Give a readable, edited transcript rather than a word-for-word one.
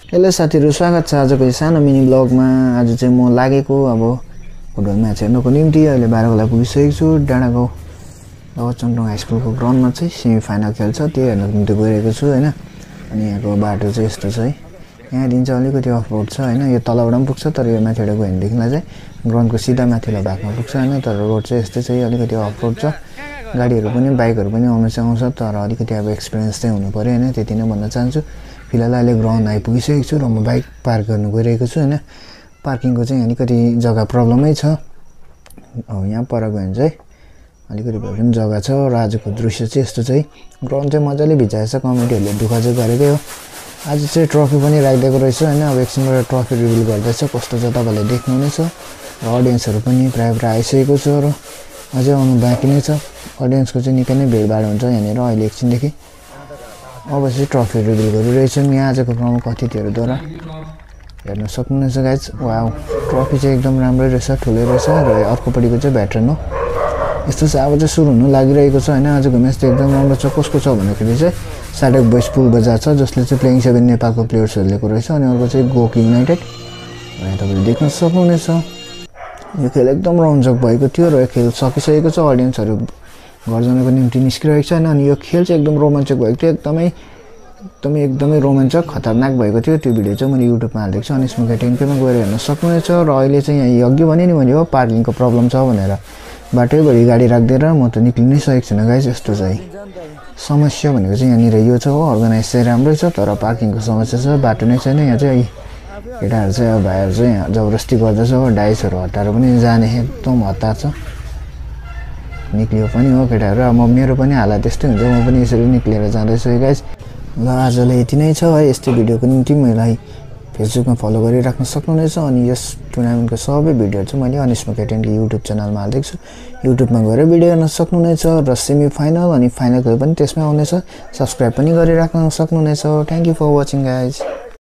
Hello साथीहरु, स्वागत छ आजको सानो मिनी ब्लगमा। आज चाहिँ म लागेको अब फुटबल म्याच हेर्नको निम्ति अहिले बाराकोला पुगिसकेको छु। डाँडागाउँ दगचन्टोङ हाई स्कुलको ग्राउन्डमा चाहिँ सेमी फाइनल खेल छ, त्यो हेर्नको निम्ति गइरहेको छु हैन। अनि यहाँको बाटो चाहिँ यस्तो छ है, यहाँदेखि चाहिँ अलिकति अफ रोड छ हैन। यो तलबाट पनि पुग्छ, तर यो माथिबाट गयो भनेदेखिलाई चाहिँ ग्राउन्डको सिधा माथिल्लो भागमा पुग्छ हैन। तर रोड चाहिँ यस्तै छ, अलिकति अफ रोड छ। गाडीहरु पनि बाइकहरु पनि आउन चाहिँ आउँछ, तर अलिकति अब एक्सपिरियन्स चाहिँ हुनु पर्यो हैन, त्यति नै भन्न चाहन्छु। फिलहाल अहिले ग्राउन्ड आइपुगिसकेको छु र म बाइक पार्क गर्न गइरहेको छु हैन। पार्किङको चाहिँ अलिकति जग्गा प्रब्लमै छ। अब यहाँ पर गयो भने चाहिँ अलिकति भए पनि जग्गा छ र आजको दृश्य चाहिँ यस्तो चाहिँ ग्राउन्ड चाहिँ मजाले भिजाएछ। कमिटीहरुले दुःख चाहिँ गरेकै हो। आज चाहिँ ट्रफी पनि राखिदिएको रहेछ हैन। अब एकछिनबाट ट्रफी रिभिल गर्दैछ, कस्तो छ तपाईले देख्नुहुनेछ। र अडियन्सहरु पनि प्राय आइसकेको छ र अझै आउनु बाँकी नै छ। अडियन्सको चाहिँ निकै नै भिडभाड हुन्छ यहाँनिर अहिले एकछिनदेखि। अब चाहिँ ट्रफी रिभिल गरिरहेछौँ यहाँ आजको प्रमुख अतिथिहरुद्वारा। हेर्न सक्नुहुनेछ गाइज, वाउ ट्रफी चाहिँ एकदम राम्रै रहेछ, ठुलै रहेछ। र अर्कोपट्टिको चाहिँ भेटरन हो। यस्तो चाहिँ अब चाहिँ सुरु हुनु लागिरहेको छ हैन। आजको म्याच चाहिँ एकदम राम्रो छ। कसको छ भन्दाखेरि चाहिँ साडेक बोइज पुल बजार छ, जसले चाहिँ प्लेइङ 7 नेपालको प्लेयर्सहरु ल्याएको रहेछ। अनि अर्को चाहिँ गोक युनाइटेड। यहाँ तपाईले देख्न सक्नुहुनेछ। यो खेल एकदम रोमाञ्चक भएको थियो र यो खेल सकिसकेको छ। अडियन्सहरु घर जानको निम्ति निस्किरहेको छ हैन। अनि यो खेल चाहिँ एकदम रोमाञ्चक भएको थियो, एकदमै रोमाञ्चक खतरनाक भएको थियो। त्यो भिडियो चाहिँ मैले युट्युबमा हालेको छु, अनि स्मुका टेन्केमा गएर हेर्न सक्नुहुनेछ। र अहिले चाहिँ यहाँ अघि भने नि मैले हो पार्किङको प्रब्लम छ भनेर बाटैभरि गाडी राख्दिएर म त निक्लिन नै सकेको छैन गाइस। यस्तो चाहिँ समस्या भनेको चाहिँ यहाँनिर यो छ हो, अर्गनाइज चाहिँ राम्रै छ तर पार्किङको समस्या छ, बाटो नै छैन। यहाँ चाहिँ केटाहरु चाहिँ अब भाइहरु चाहिँ यहाँ जबरजस्ती गर्दैछ हो, डाइसहरु हटाएर पनि जाने एकदम हतार छ। निक्लियो पनि हो केटाहरु। अब मेरो पनि हालत त्यस्तै हुन्छ, म पनि यसरी निक्लेर जाँदैछु गाइस। ल आजलाई यति नै छ है। यस्तै भिडियोको निम्ति मलाई फेसबुकमा फलो गरिराख्न सक्नुहुनेछ। अनि यस टुर्नामेन्टको सबै भिडियोहरु चाहिँ मैले अनिश मुकेटेनको युट्युब च्यानलमा हाल्दैछु, युट्युबमा गएर भिडियो हेर्न सक्नुहुनेछ। र सेमी फाइनल अनि फाइनलको पनि त्यसमै आउनेछ, सब्स्क्राइब पनि गरिराख्न सक्नुहुनेछ। Thank you for watching guys.